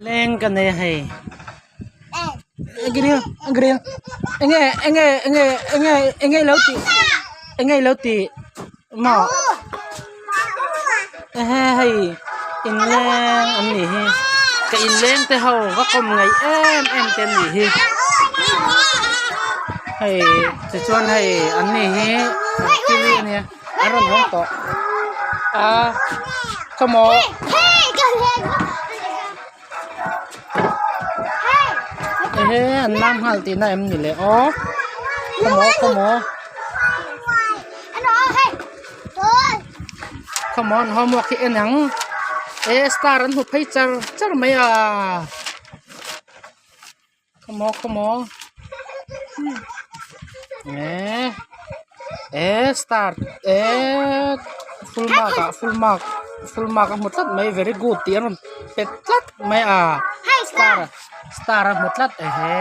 Leng ka nei a hei grill grill enge enge enge enge enge ilo tih enge ilo tih maw ehe hei inleng an nih hi ka inleng te ho ka kawm ngaih em em te an nih hi hei tichuan hei an ni hi thil a nia an rawn hawng tawh a khawmaw ehe an lam nghal tihna em ni le aw khawmaw khawmaw khawmaw an homework hi en ang e star an hmu phei char char mai a khawmaw khawmaw eh eh star eh full mark ah full mark full mark a hmu tlat mai very good tih a rawn pe tlat mai a star star a hmu tlat ehe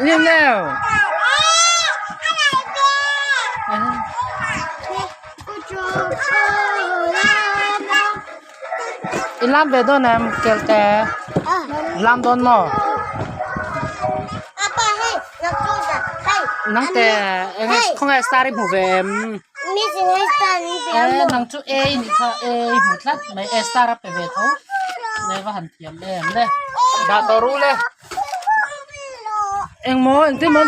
lileu I lam ve dawn em kelte lam dawn maw nang te eng khawnge star i hmu ve em e nang chu A i nih kha A i hmu tlat mai A star a pe ve tho le va han thiam em le dah tawh ru le engmaw engtin maw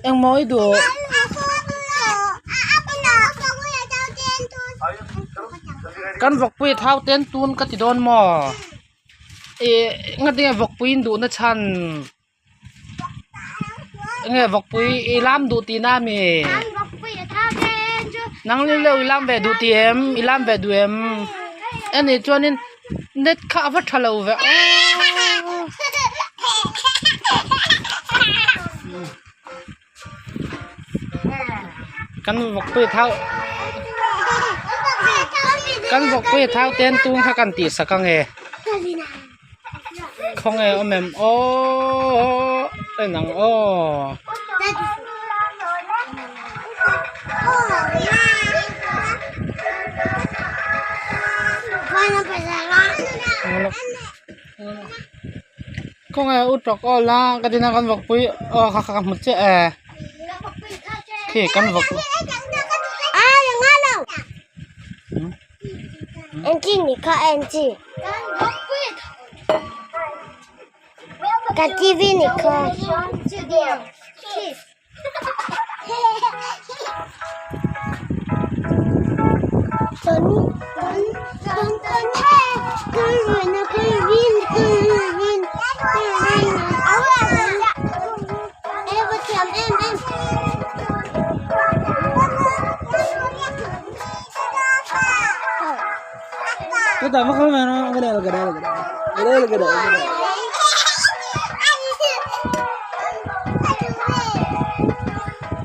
engmaw i duh. Kan vawkpui thau ten tun ka ti dawn maw ih ngatinge vawkpui in duhna chhan enge vawkpui i lam duh tihna ami nang leh leuh i lam ve duh tih em i lam ve duh em anih chuanin net kha a va tha lo ve aww. Kan vawkpui thau kan vawkpui thau ten tung kha kan tih sak ange khawnge awm em aww en ang aw. Khawnge u tawk aw la ka tin a kan vawkpui aw kha kha ka hmu chiah e khi kan vawk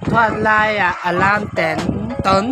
Chhuat laiah a lam ten tawn.